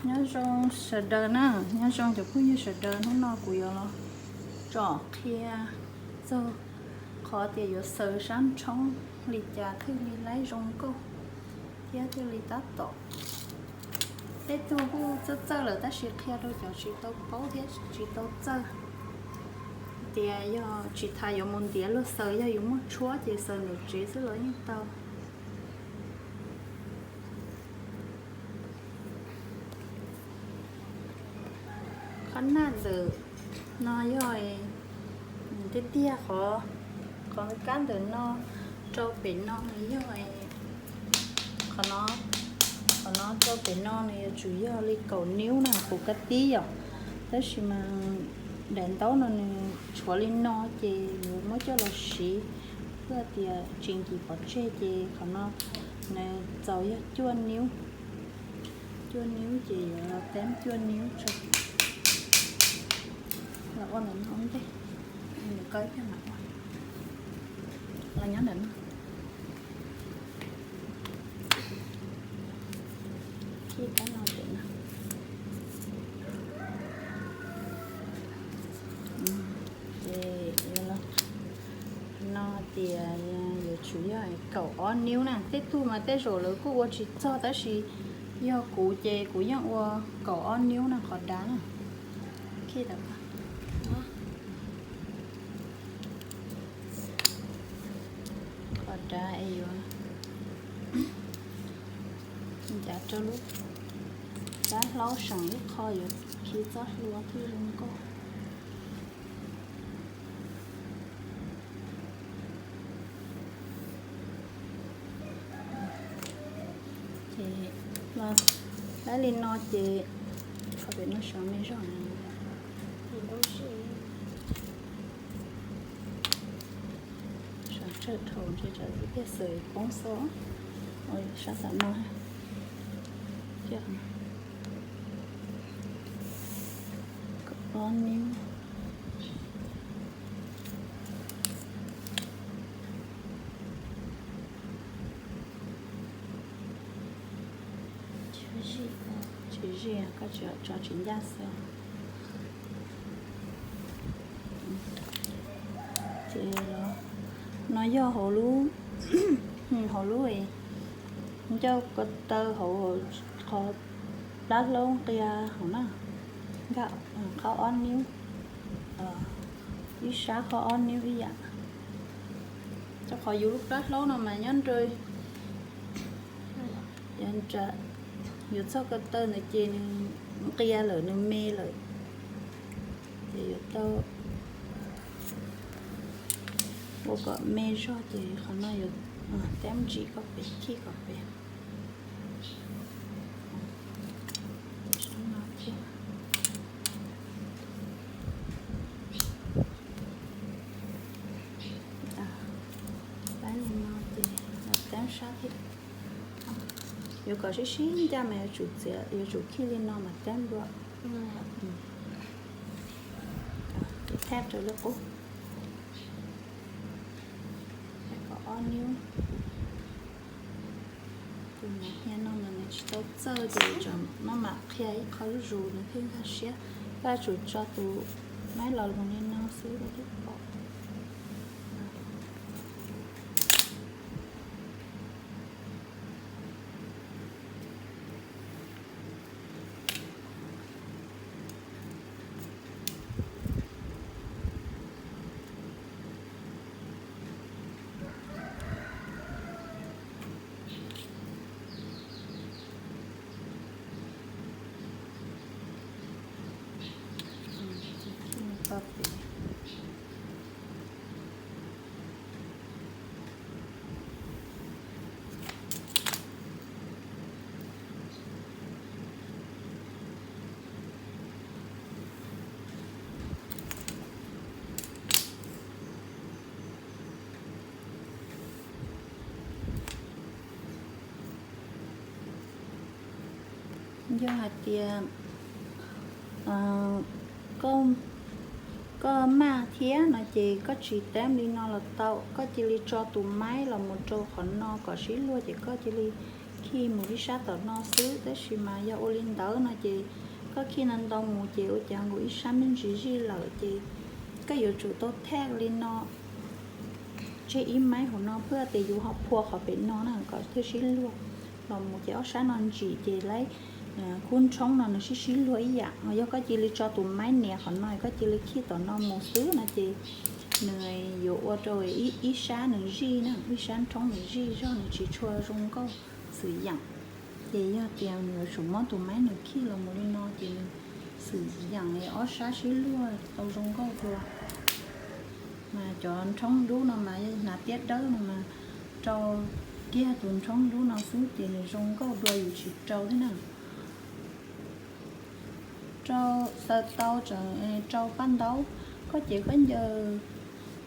Nyob zoo sawv daws na, nyob zoo cov phooj ywg sawv daws, hnub no kuv yuav los tsom qhia txog qhov tias yuav xaws sab nrhoob li cas thiaj li laib zoo nkauj thiab thiaj li tab tom. Tej tug kuj txawj txawj lawm tab sis qhia rau cov tsis tau paub thiab tsis tau txawj tias yog tsis tas yuav mus ntiav luag xaws, yog yus muaj tshuab ces xaws ntawm tsev xwb los yeej tau. Qhov naj ntawm no yog tiag tiag, qhov, qhov kab ntawm no rau pem no nws yog, qhov no, qhov no rau pem no nws yuav tsum yog li kaum niub na, kuv kab tib yom. Tab sis mas daim ntaub no nws tshuav li no ces yuav muab coj los siv, ua tias tsis nkim pov tseg ces qhov no nws txaus yog cuaj niub. Cuaj niub ces yuav los teeb cuaj niub tso. Los ua ntawm no ua ntej, nws koj ib pliag mam ua. Los nyob ntawm no. Khij kab no pem no. Ces yuav los no tias yuav tsum yog kaum ob niub na. Tej tug mas tej zaum lawv kuj ua tsis txog tab sis yog kuv ces kuv yeej ua kaum ob niub na qhov dav na. Khij tau qhov dav es yuav ncav rau lub plab hlaub seem ib qho yuav khi txoj hlua thiaj zoo nkauj. Ces los laib li no ces qhov pem no sov me zog na. Sov tsawg dhau ntshe tsam ib pliag xaws poob xwb. Sab tom no, kaum ob niub. Tsis zij, koj tso tsis ncaj xwb. Ces no yog hauv lub, hauv lub ncauj ko taw hauv qhov plab hlaub nqia hauv na, nkag qhov ob niub, ib sab qhov ob niub ib yam. Rau qhov yus lub plab hlaub no mas nyob nrau, yus txog ko taw ntawd ces nws nqia lawm, nws me lawm. Ces yuav tau ua kom me zog ces qhov no yuav teeb ntsim kom pem, khij kom pem. Laib li no ces teeb sab thiab. Yuav kom sib sib ncaj mas yuav tsum txiav, yuav tsum khij li no mas teeb dua. Thaj rau lub qub, kom ob niub. Tus mav hia no mas nws tsis tau txawj ces tsam maj mam qhia ib qho zuj zus nws thiaj nkag siab. Koj tsum tso tus maib los lus li no xwb koj thiaj pom. Yog hais tias koj maj thiab no ces koj tsis teeb li no los tau, koj cia li tso tus maib los mus rau qhov no kom sib luag ces koj cia li Khi mus ib sab tom no xwb, tab sis mas yog ua li ntawd no ces koj khi ntau ntau mus ces ua cas nkaus ib sab me ntsis zij lawm ces koj yuav tsum tau thaj li no tseg ib maib hauv no tab sis yus ho phua qhov pem no na kom thiaj sib luag los mus ces ob sab no ntsim ces lawv kub nrhoob no nws sib sib luag ib yam. Yog koj cia li tso tus maib nias qhov no, koj cia li khi tom no mus xwb no ces nws yuav ua rau ib sab nws zij na, ib sab nrhoob nws zij zog nws tsis tshua zoo nkauj xwm yam. Ces yog tias nws yuav tsum muab tus maib nws khi los mus li no ces nws xwm yam ob sab sib luag tau zoo nkauj dua. Mas cov nrhoob dub no mas yog hnav tiab dawb no mas rau kiag tus nrhoob dub no xwb ces nws zoo nkauj dua yus tsis rau thiab na. Rau xaws tau tseem rau paj ntaub, koj cev khaub ncaws,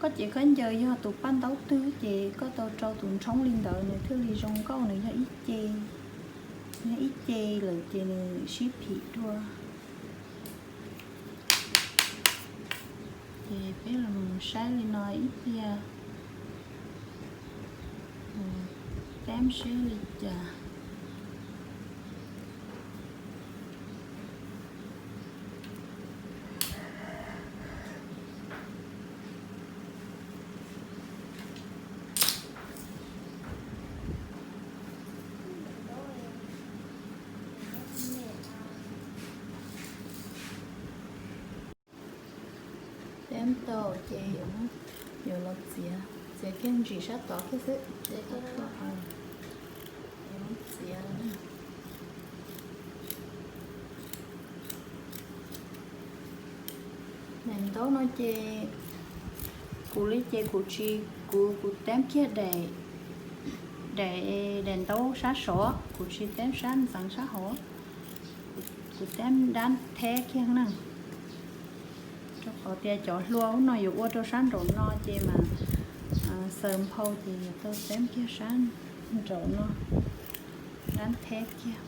koj cev khaub ncaws yog tus paj ntaub twg ces koj tau rau tus nrhoob li ntawd nws thiaj li zoo nkauj, nws yog ib ce, yog ib ce lawm ces nws sib phim dua. Ces peb los saib li no ib pliag, teb seb li cas. Teb tau ces yuav los txiav, txiav kiag ntsim sab tod thiab xwb. Txiav. Daim ntaub no ces kuv li ces kuv tsis, kuv, kuv teb kiag daim, daim, daim ntaub sab saud, kuv tsis teb sab ntxeev sab hauv, kuv teb dab theb kiag na. Rau qhov tias cov hlua ub no yuav ua rau sab nraum no ces mas xaws nphau ces yuav tau teb kiag sab nraum no dab theb kiag,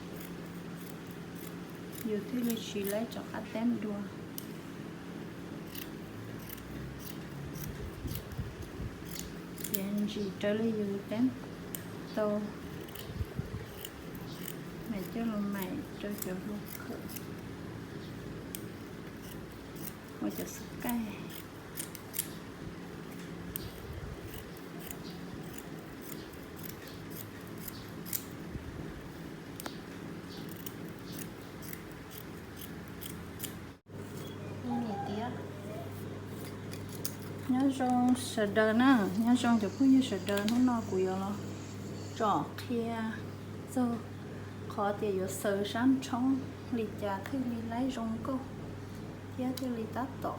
yus thiaj li tsis laib rov qab teb dua. Ces ntsim raws li yus teb tau, mam coj los maim rau cov hlua khawm, ua cov xub kaij. Nyob zoo sawv daws na, nyob zoo cov phooj ywg sawv daws, hnub no kuv yuav los tsom qhia txog qhov tias yuav xaws sab nrhoob li cas thiaj li laib zoo nkauj thiab thiaj li tab tom.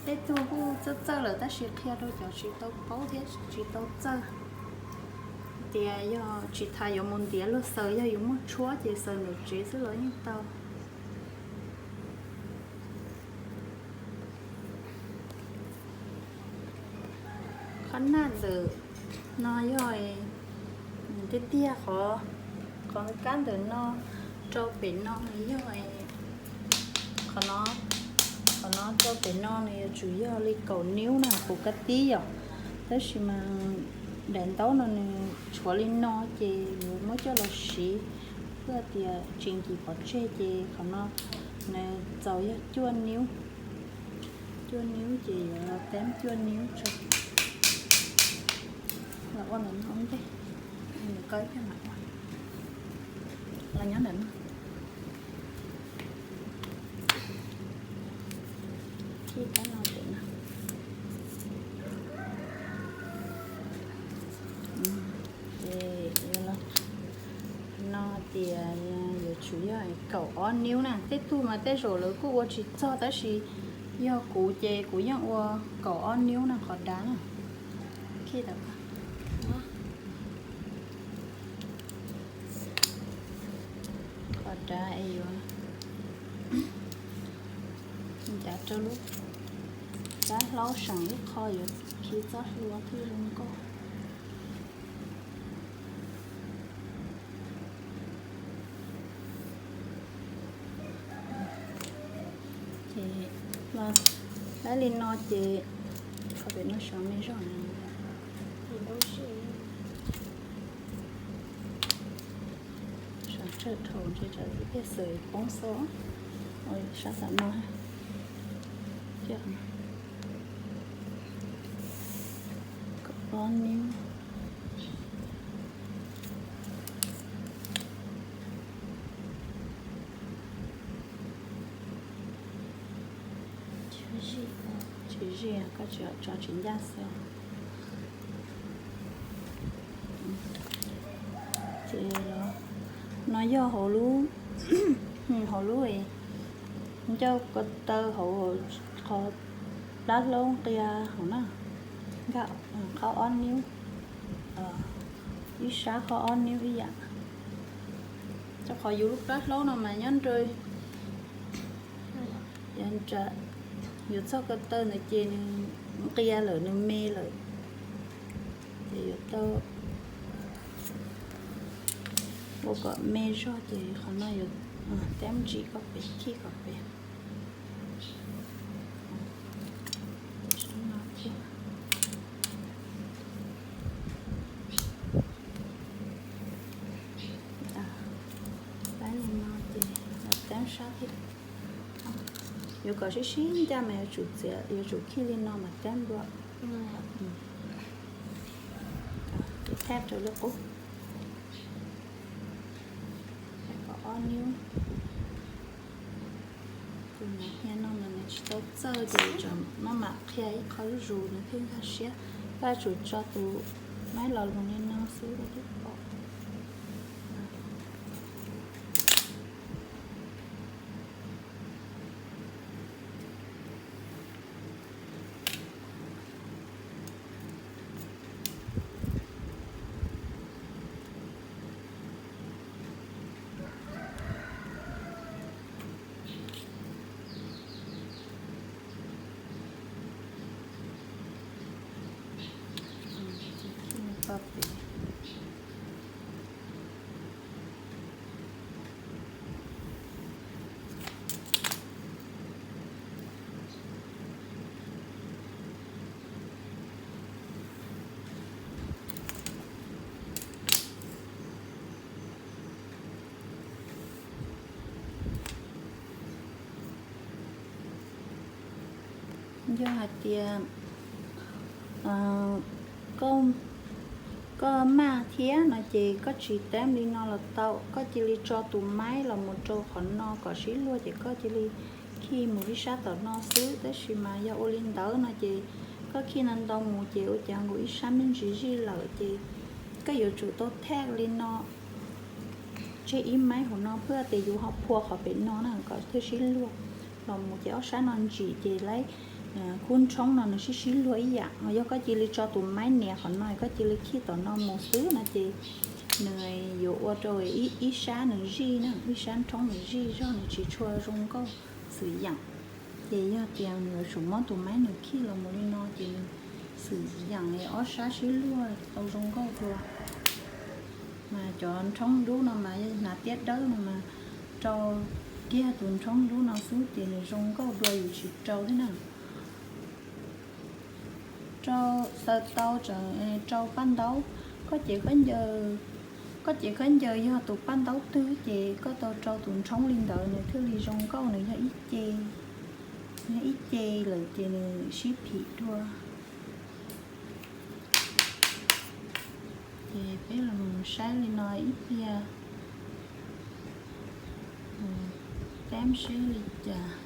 Tej tug kuj txawj txawj lawm tab sis qhia rau cov tsis tau paub thiab tsis tau txawj tias yog tsis tas yuav mus ntiav luag xaws, yog yus muaj tshuab ces xaws ntawm tsev xwb los yeej tau. Qhov naj ntawm no yog tiag tiag, qhov, qhov kab ntawm no rau pem no nws yog, qhov no, qhov no rau pem no nws yuav tsum yog li kaum niub na, kuv kab tib yom. Tab sis mas daim ntaub no nws tshuav li no ces yuav muab coj los siv, ua tias tsis nkim pov tseg ces qhov no nws txaus yog cuaj niub. Cuaj niub ces yuav los teb cuaj niub tso. Los ua ntawm no ua ntej, nws koj ib pliag mam ua. Los nyob ntawm no. Khi kab no pem no. Ces yuav los, no tias yuav tsum yog kaum ob niub na, tej tug mas tej zaum lawv kuj ua tsis txog tab sis yog kuv ces kuv yeej ua kaum ob niub na qhov dav na. Qhov dav es yuav ncav rau lub kab hlaub seem ib qho yuav khi txoj hlua thiaj zoo nkauj. Ces los laib li no ces qhov pem no sov me zog na. Ces dab tsi Tsawg dhau ntshe tsam ib pliag xwm poob xwb. Sab tom no, kaum ob niv. Tsis zij, koj tsis tso tsis ncaj xwb. Ces no yog hauv lub, hauv lub ncauj ko taw hauv qhov plab hlaub nqia hauv na, nkag qhov ob niv, ib sab qhov ob niv ib yam. Rau qhov yus lub plab hlaub no mas nyob nrog yuav txog ko taw ntawd ces nws nqia lawm, nws me lawm. Ces yuav tau ua kom me zog ces qhov no yuav teb ntsim kom pem, khij kom pem. Teb li no ces teb sab thiab. Yuav kom sib sib ncaj mas yuav tsum txiav, yuav tsum khij li no mas teb dua. Thaj rau lub qub. Kom ob niv. Tus hnia no mas nws tsis tau txawj ces tseem maj mam qhia ib qho zuj zus nws thiaj nkag siab. Koj yuav tsum tso tus maib los lug li no xwb koj thiaj pom. Yog hais tias koj maj thiab no ces koj tsis teb li no los tau, koj cia li tso tus maib los mus rau qhov no kom sib luag ces koj cia li khij mus ib sab tom no xwb. Tab sis mas yog ua li ntawd no ces koj khij ntau ntau mus ces ua cas nkaus ib sab me ntsis zij lawm ces koj yuav tsum tau thaj li no tseg ib maib hauv no phwj tias yus ho phua qhov pem no na kom thiaj sib luag los mus ces ob sab no ntsim ces lawv kub nrhoob no nws sib sib luag ib yam. Yog koj cia li tso tus maib nias qhov no koj cia li khij tom no mus xwb no ces nws yuav ua rau ib sab nws zij na, ib sab nrhoob nws zij zog nws tsis tshua zoo nkauj xwm yam. Ces yog tias nws yuav tsum muab tus maib nws khij los mus li no ces nws xwm yam ob sab sib luag tau zoo nkauj dua. Mas cov nrhoob dub no mas yog hnav tiab dawb no mas rau kiag tus nrhoob dub no xwb ces nws zoo nkauj dua yus tsis rau thiab na. Rau taws tau tseem rau paj ntaub, koj cev khaub ncaws, koj cev khaub ncaws yog tus paj ntaub twg ces koj tau rau tus nrhoob li ntawd nws thiaj li zoo nkauj, nws yog ib ce, yog ib ce lawm ces nws sib phim dua. Ces peb los saib li no ib pliag, teb seb li cas.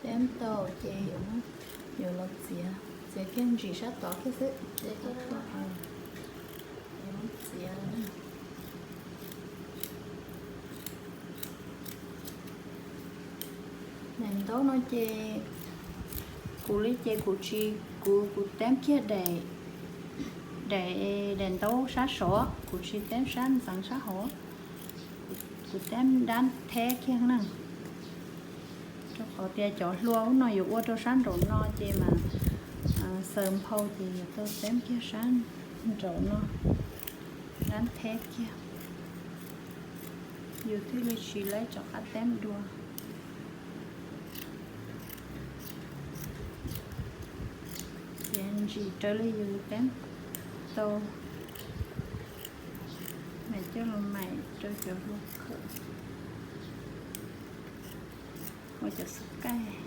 Teb tau ces yuav los txiav, txiav kiag ntsim sab tod thiab xwb, txiav tau thuam, yuav txiav. Daim ntaub no ces kuv li ces kuv tsis, kuv, kuv teb kiag daim, daim, daim ntaub sab saud, kuv tsis teb sab ntxeev sab hauv, kuv teb dab theb kiag na. Rau qhov tias cov hlua ub no yuav ua rau sab nraum no ces mas Xaws nphau ces yuav tau teeb kiag sab nraum no, dab theb kiag, yus thiaj li tsis laib rov qab teeb dua. Ces ntsim raws li yus teeb tau mas coj los maim rau cov hlua khawm ua cov xab kaij.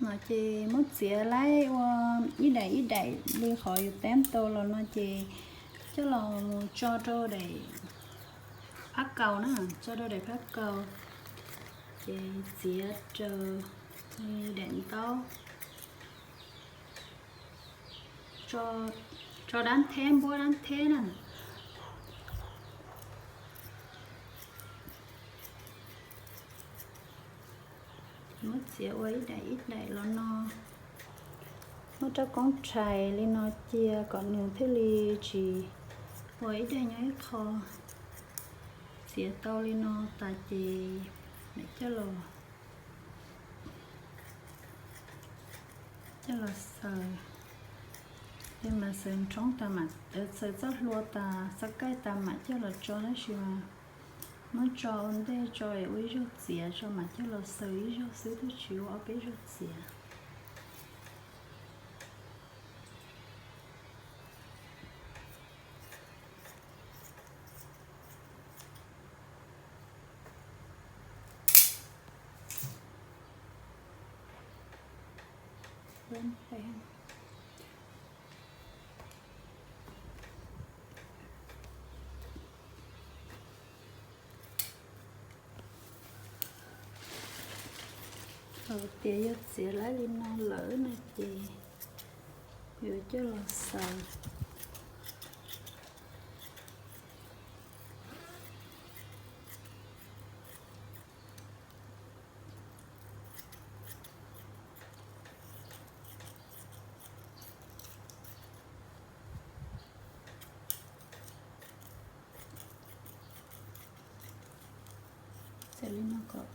No ces muab txiav laib ua ib daim ib daim li qhov yus teeb tau los no ces coj los tso rau daim phab kaus na, tso rau daim phab kaus, ces txiav raws li daim ntaub, tso dab theb, npuab dab theb na. Muab txiav ua ib daim ib daim los no, muab rab koob rhais li no cia kom nws thiaj li tsis ua ib daim nyob ib qho. Txiav tau li no tas ces mam coj los, coj los xaws. Ces mam xaws nrhoob tas mam, xaws txoj hlua tas, xab kaij tas mam coj los tso, tab sis mas muab tso ua ntej tso es ua ib zaug txiav tso mam coj los xaws ib zaug xwb, twb tsis ua ob peb zaug txiav. Thaum tias yog txiav laib li no lawm no ces yuav coj los xaws. Txiav li no kom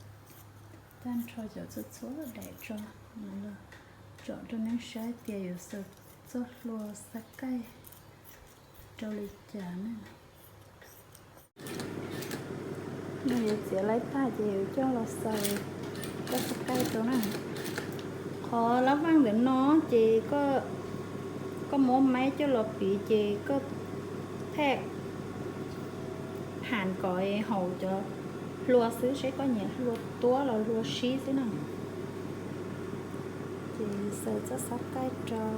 tag nrho cov txhua txhua daim tso, tsom rau nej saib tias yuav xaws txoj hlua xab kaij rau li cas na. Yog yuav txiav laib tag ces yuav coj los xaws koj xab kaij rau na. Qhov lab vaj ntawm no ces koj muab maib coj los piv ces koj thaj ham kom haum cov hlua xwb, seb koj nyiam hlua tuab los hlua sib xwb na. Ces xaws txoj xab kaij rau.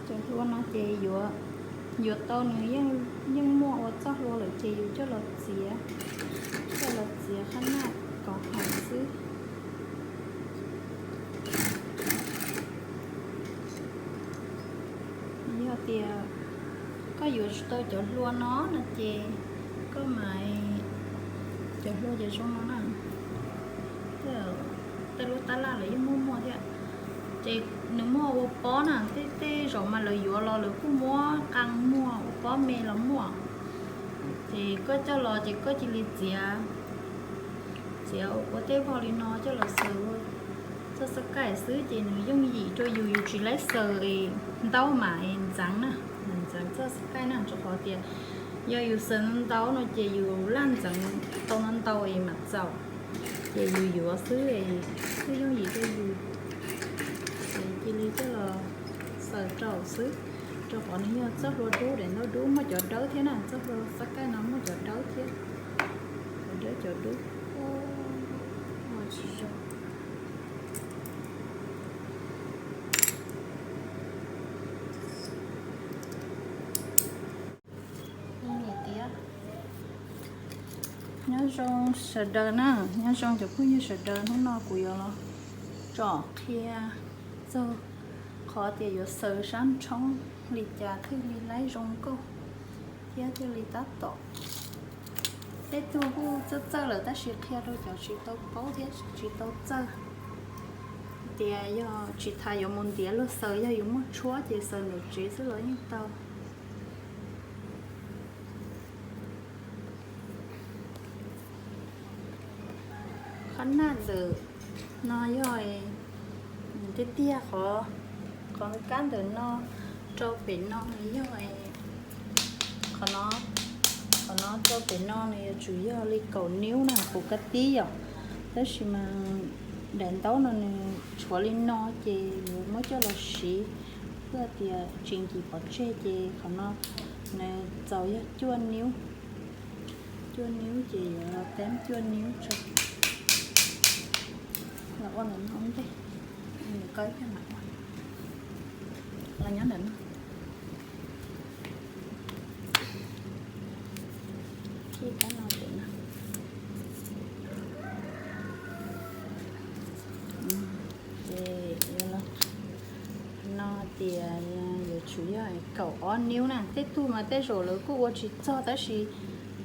Cov hlua no ces yuav, yuav tau nws yeej muaj ua txoj hlua lawm ces yus coj los txiav, coj los txiav qhab naj kom haum xwb. Yog tias koj yuav tsis tau cov hlua no no ces koj mam, cov hlua ces zoo no na, tej lub tab laj lawv yeej muaj muaj thiab. Ces nws muaj ua pob na, tej tej zaum mas lawv yuav los lawv kuj muab qee muag ua pob me los muaj. Ces koj coj los ces koj cia li txiav, txiav ua tej voj li no coj los xaws ua txoj xab kaij xwb ces nws yooj yim rau yus, yus tsis laib xaws ntaub mas ntxeev na, ntxeev txoj xab kaij na, rau qhov tias yog yus xaws ntau no ces yus laj ntxeev tau ntau ntau es mam txaus, ces yus yuav xwb es thiaj yooj yim rau yus. Ces cia li coj los xaws rau xwb, rau qhov nws yog txoj hlua dub, daim ntaub dub, muaj cov dawb thiab na, txoj hlua xab kaij no muaj cov dawb thiab, cov dawb cov dub. Ua tsis zoo. Nyob zoo sawv daws na, nyob zoo cov phooj ywg sawv daws, hnub no kuv yuav los tsom qhia txog qhov tias yuav xaws sab nrhoob li cas thiaj li laib zoo nkauj thiab thiaj li tab tom. Tej tug kuj txawj txawj lawm tab sis qhia rau cov tsis tau paub thiab tsis tau txawj tias yog tsis tas yuav mus ntiav luag xaws, yog yuav muaj tshuab ces xaws ntawm tsev xwb los yeej tau. Qhov naj ntawm no yog tiag tiag, qhov, qhov kab ntawm no rau pem no nws yog, qhov no, qhov no rau pem no nws yuav tsum yog li kaum niub na, kuv ka tib yom. Tab sis mas daim ntaub no nws tshuav li no ces yuav muab coj los siv, ua tias tsis nkim pov tseg ces qhov no nws txaus yog cuaj niub. Cuaj niub ces yuav los teeb cuaj niub tso. Los ua ntawm no ntej, nws koj ib pliag mam ua. Los nyob ntawm no. Khij kab no pem no. Ces yuav los no tias yuav tsum yog kaum ob niub na. Tej tug mas tej zaum lawv kuj ua tsis txog tab sis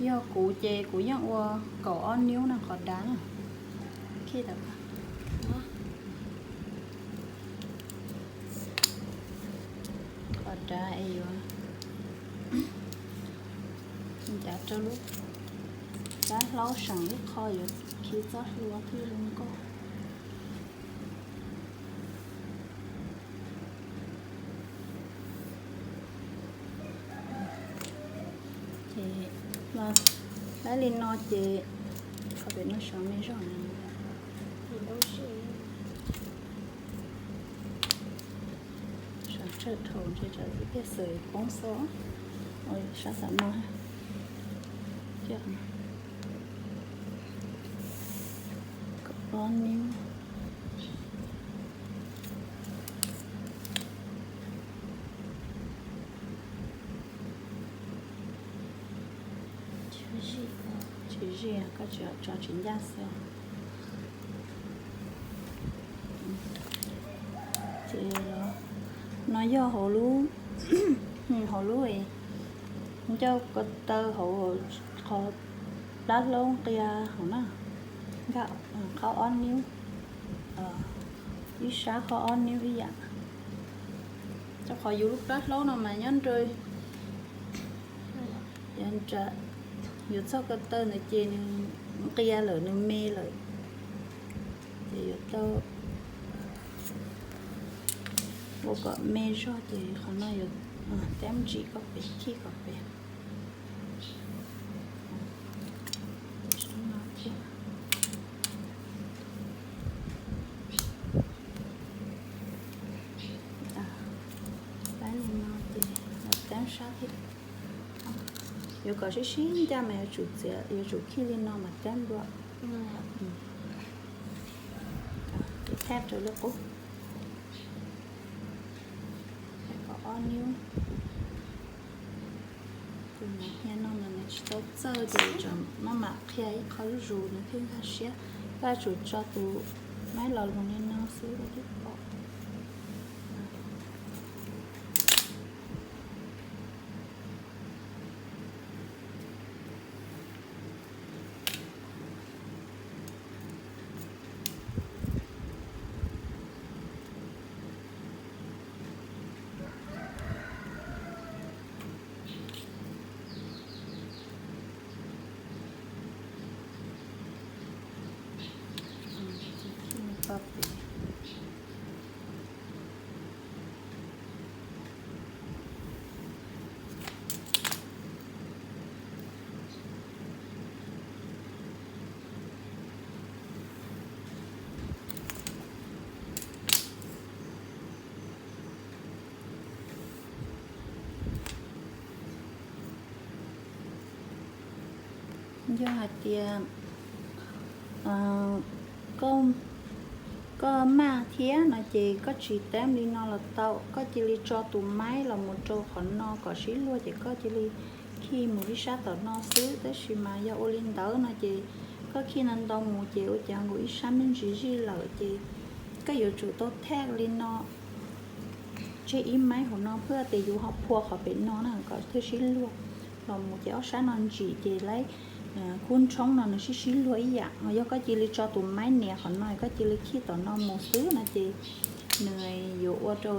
yog kuv ces kuv yeej ua kaum ob niub na qhov dav na. Khij tau, qhov dav es yuav ncav rau lub plab hlaub seem ib qho yuav khi txoj hlua thiaj zoo nkauj. Ces los laib li no ces qhov pem no sawv me zog na, sawv tsawg dhau ntshe tsam ib pliag xaws poob xwb. Sab tom no, kaum ob niub. Tsis zij, koj tso tsis ncaj xwb. Ces no yog hauv lub, hauv lub ncauj ko taw hauv qhov plab hlaub nqia hauv na, nkag qhov ob niub, ib sab qhov ob niub ib yam. Rau qhov yus lub plab hlaub no mas nyob nrau, yuav txog ko taw ntawd ces nws nqia lawm, nws me lawm. Ces yuav tau ua kom me zog ces qhov no yuav teeb ntsim kom pem, khij kom pem. Laib li no ces teeb sab thiab. Yuav kom sib sib ncaj mas yuav tsum txiav, yuav tsum khij li no mas teeb dua. Ces thaj rau lub qub, kom ob niub. Tus mav hia no mas nws tsis tau txawj ces tsam maj mam qhia ib qho zuj zus nws thiaj nkag siab. Koj yuav tsum tso tus maib los lus li no xwb thiaj pom. Yog hais tias koj maj thiab no ces koj tsis teeb li no los tau, koj cia li tso tus maib los mus rau qhov no kom sib luag ces koj cia li khi Khij mus ib sab tom no xwb, tab sis mas yog ua li ntawd no ces koj khij ntau ntau mus ces ua cas nkaus ib sab me ntsis zij lawm ces koj yuav tsum tau thaj li no tseg ib maib hauv no, phwj tias yus ho phua qhov pem no na kom thiaj sib luag los mus ces ob sab no ntsim ces lawv kub nrhoob no nws sib sib luag ib yam. Yog koj cia li tso tus maib nias qhov no, koj cia li khij tom no mus xwb no ces nws yuav ua rau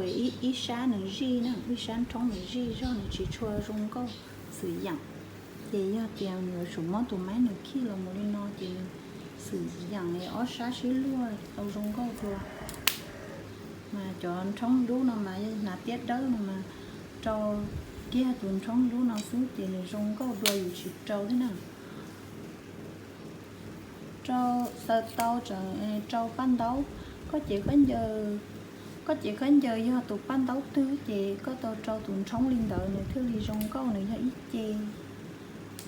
ib sab nws zij na, ib sab nrhoob nws zij zog nws tsis tshua zoo nkauj xwm yam. Ces yog tias yuav tsum muab tus maib nws khij los mus li no ces nws xwm yam li ob sab sib luag tau zoo nkauj dua. Mas cov nrhoob dub no mas yog hnav tiab dawb no mas rau kiag tus nrhoob dub no xwb ces nws zoo nkauj dua yus tsis rau thiab na. Rau xaws tau tseem rau paj ntaub, koj cev khaub ncaws, koj cev khaub ncaws yog tus paj ntaub twg ces koj tau rau tus nrhoob li ntawd nws thiaj li zoo nkauj, nws yog ib ce,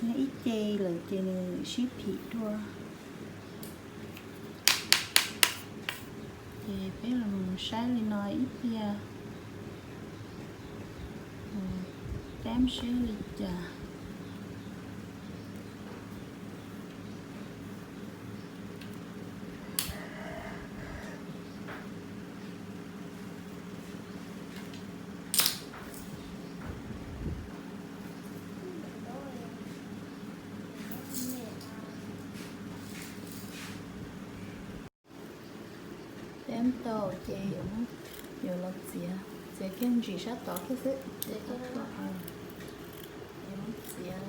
yog ib ce lawm ces nws sib phim dua. Ces peb los saib li no ib pliag, teb seb li cas. Teb tau ces yuav los txiav, txiav kiag ntsim sab tod kiag xwb. Txiav,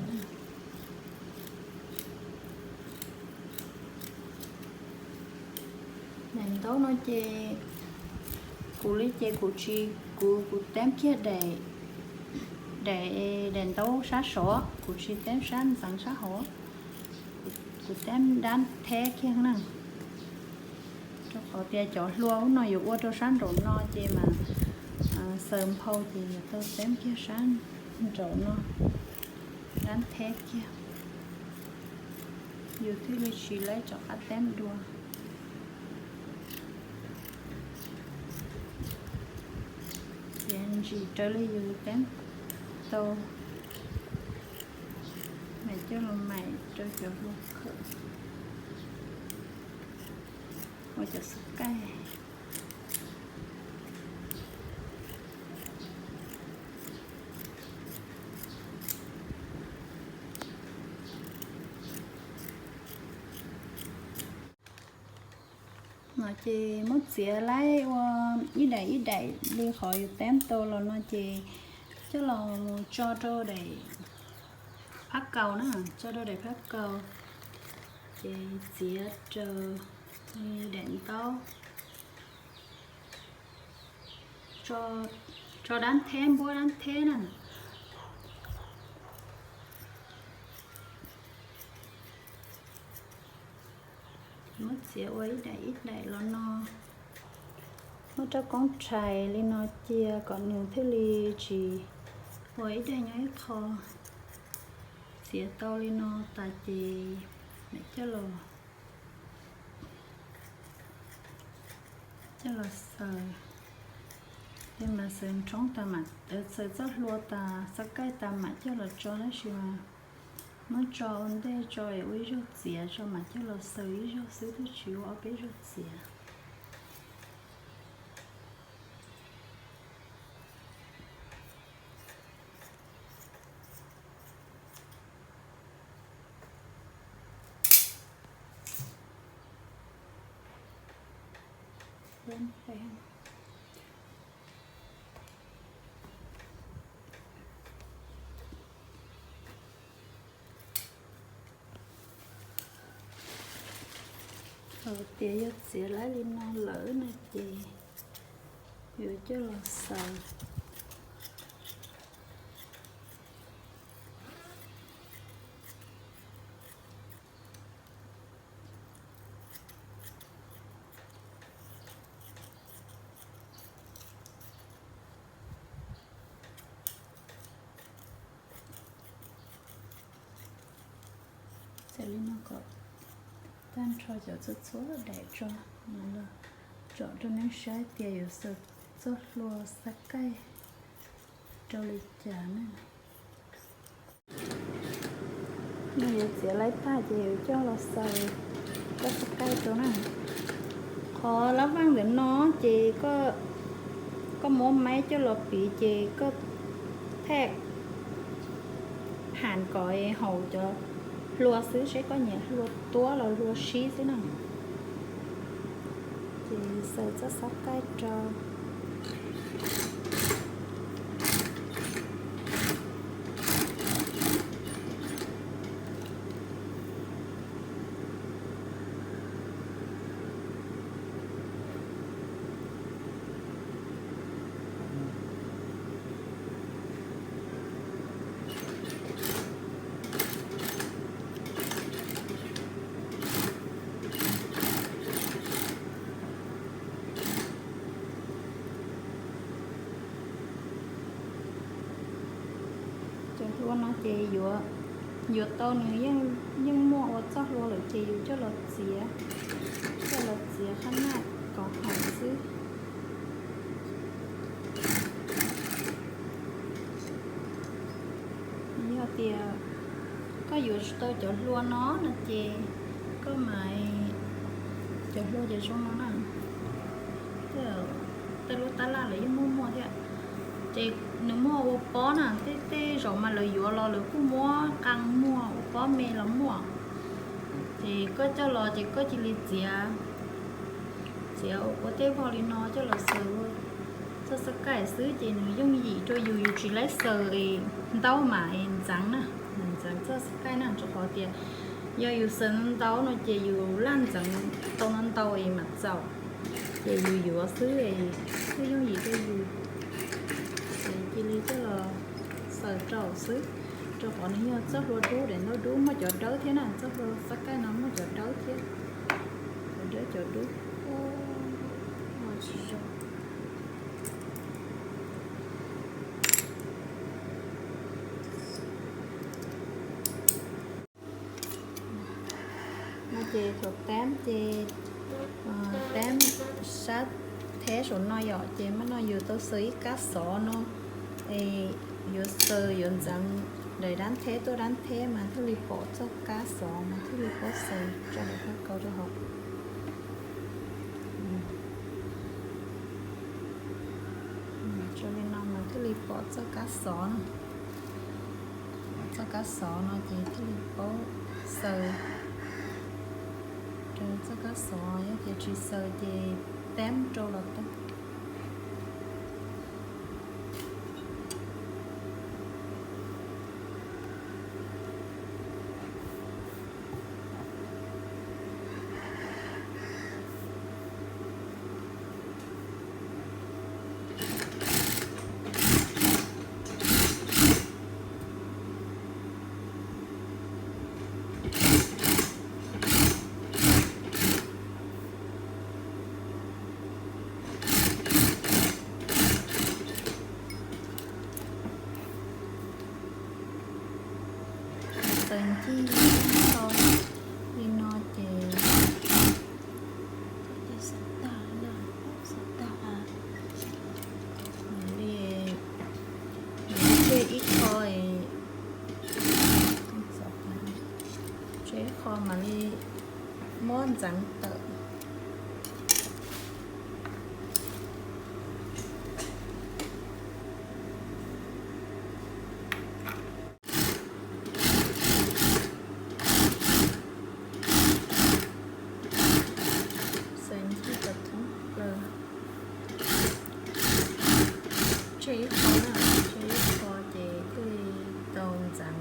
daim ntaub no ces kuv li ces kuv tsis, kuv, kuv teb kiag daim, daim, daim ntaub sab sov, kuv tsis teb sab ntxeev sab hauv, kuv teb dab theb kiag na. Rau qhov tias cov hlua ub no yuav ua rau sab nraum no ces mas xaws nphau ces yuav tau teb kiag sab nraum no dab theb kiag, yus thiaj li tsis laib rov qab teb dua. Txiav ntsim raws li yus teb tau, mam coj los maim rau cov hlua khawm, ua cov xub kaij. No ces muab txiav laib ua ib daim ib daim li qhov yus teb tau los no ces coj los tso rau daim phab kaus na, tso rau daim phab kaus, ces txiav raws li daim ntaub, tso dab theb, npuab dab theb na. Muab txiav ua ib daim ib daim los no, muab rab koob rhais li no cia kom nws thiaj li tsis ua ib daim nyob ib qho. Txiav tau li no tas ces mam coj los, coj los xaws, ces mam xaws nrhoob tas mam, xaws txoj hlua tas xav kaij tas mam coj los tso, tab sis mas muab tso ua ntej tso es ua ib zaug txiav tso mam coj los xaws ib zaug xwb, twb tsis ua ob peb zaug txiav. Thaum tias yog txiav laib li no lawm no ces yuav coj los xaws. Txiav li no kom tag nrho cov txhua txhua daim tso, los tsom rau nej saib tias yuav xaws txoj hlua xav kaij rau li cas na. Nws yuav txiav laib tag ces yuav coj los xaws txoj xab kaij rau na. Qhov lab vaj ntawm no ces koj muab maib coj los piv ces koj thaj pham kom haum cov hlua xwb, seb koj nyiam hlua tuab los hlua sib xwb na. Ces xaws txoj xab kaij rau. Cov hlua no ces yuav, yuav tau nws yeej muaj ua txoj hlua lawm ces yus coj los txiav, coj los txiav qhab naj kom haum xwb. Yog tias koj yuav tau cov hlua no no ces koj mas, cov hlua ces zoo no na. Tej lub tab laj lawv yeej muaj muaj thiab. Ces nws muaj ua pob na, tej tej zaum mas lawv yuav los lawv kuj muab qee muag ua pob me los muaj. Ces koj coj los ces koj cia li txiav, txiav ua tej vog li no coj los xaws ua txoj xab kaij xwb ces nws yooj yim rau yus, yus tsis laib xaws es ntaub mas es ntxeev na, ntxeev txoj xab kaij na, rau qhov tias yog yus xaws ntau no ces yus laj ntxeev tau ntau es mam txaus, ces yus yuav xwb es kuj yooj yim rau yus. Ces cia li coj los xaws rau xwb, rau qhov nws yog txoj hlua dub, daim ntaub dub, muaj cov dawb thiab na, txoj hlua xab kaij no muaj cov dawb thiab, cov dawb cov dub. No ces thaum tab ces tab sab theb saum no yom, ces mas no yus tau xaws ib kab xov no, es yuav xaws yuav ntxeev daim dab theb tuaj dab theb mas thiaj li pom txoj kab xov mas thiaj li paub xaws tso daim kab kaus rau hauv. Tso li no mas thiaj li pom txoj kab xov na. Txoj kab xov no ces thiaj li paub xaws rau txoj kab xov, yog tias tsis xaws ces tab rau los tau. Txaws ncig to li no ces xav tag, xav tag li, tseg ib qho, tseg ib qho mam li muab ntxeev tawm. Xaws ncig tau thoob plaws, tseg ib qho na, tseg ib qho ces thiaj li tau ntxeev.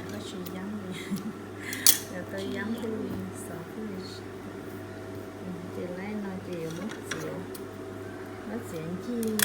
Koj tsis yeeb li, yog koj yeeb thiaj li xov thiaj li. Ces laib no ces yuav muab txiav, muab txiav ncig.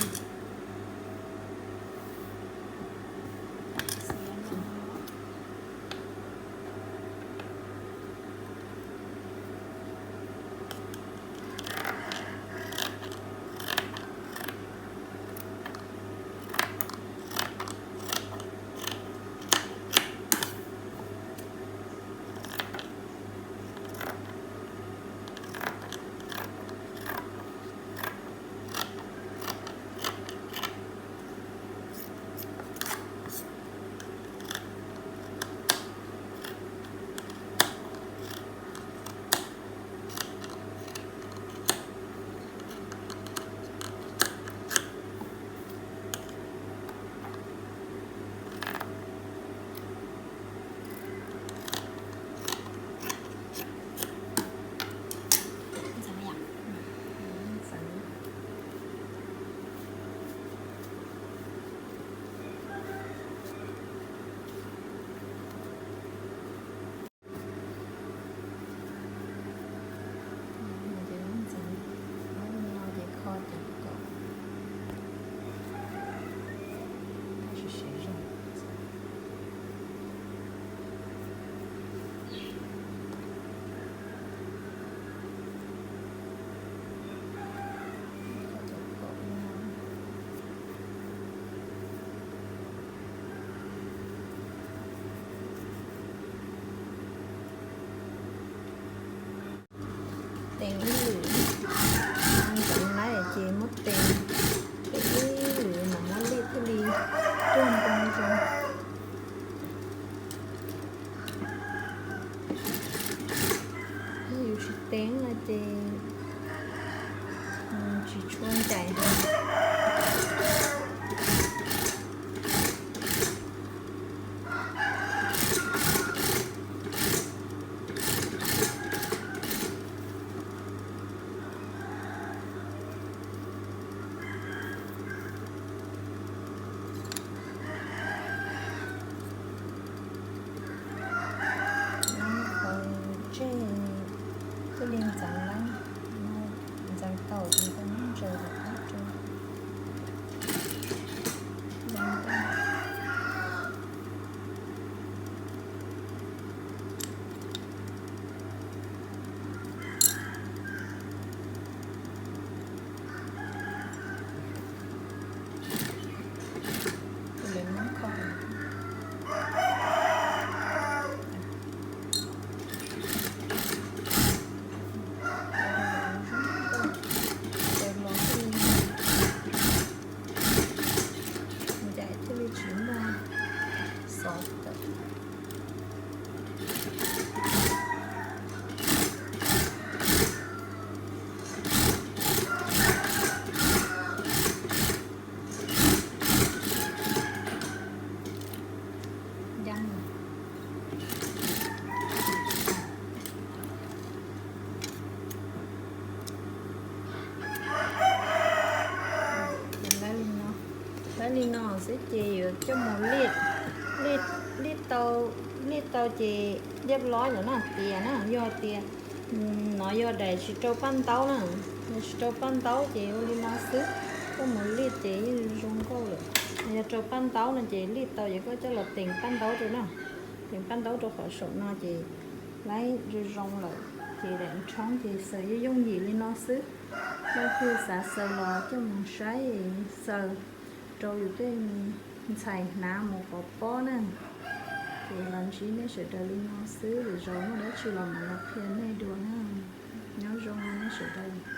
Teev ib lwm, ntxeev laib ces muab teev, teev ib lwm mas muab lij thiaj li tuag npoo zoo. Yog yus tsis teev no ces tsis tshua ncaim heev. Qhov tseg thiaj li ntxeev lawm, ntxeev tau ces tau muab ntsaws rau qab rau. Lawv muab kho ncaim thiaj li tsis muaj xov tawm. Lawv li no xwb ces yuav coj mus lij, lij tau, lij tau ces liab lob no na tias na, yog tias no yog daim tsis rau paj ntaub na, yog tsis rau paj ntaub ces ua li no xwb, coj mus lij ces yeej zoo nkauj lawm. Yog rau paj ntaub no ces lij tau ces koj coj los teem paj ntaub rau na, teem paj ntaub rau qhov saum no ces laib zoo zoo lawm. Ces daim nrhoob ces xaws yooj yooj yim li no xwb. Leej twg xav xaws los coj mus saib xaws rau yus tej ntxhais hnav mus quav pob na. Ces los ntsib nej sawv daws li no xwb, lwm zaus muaj dab tsi los mam los qhia nej dua na. Nyob zoo nej sawv daws.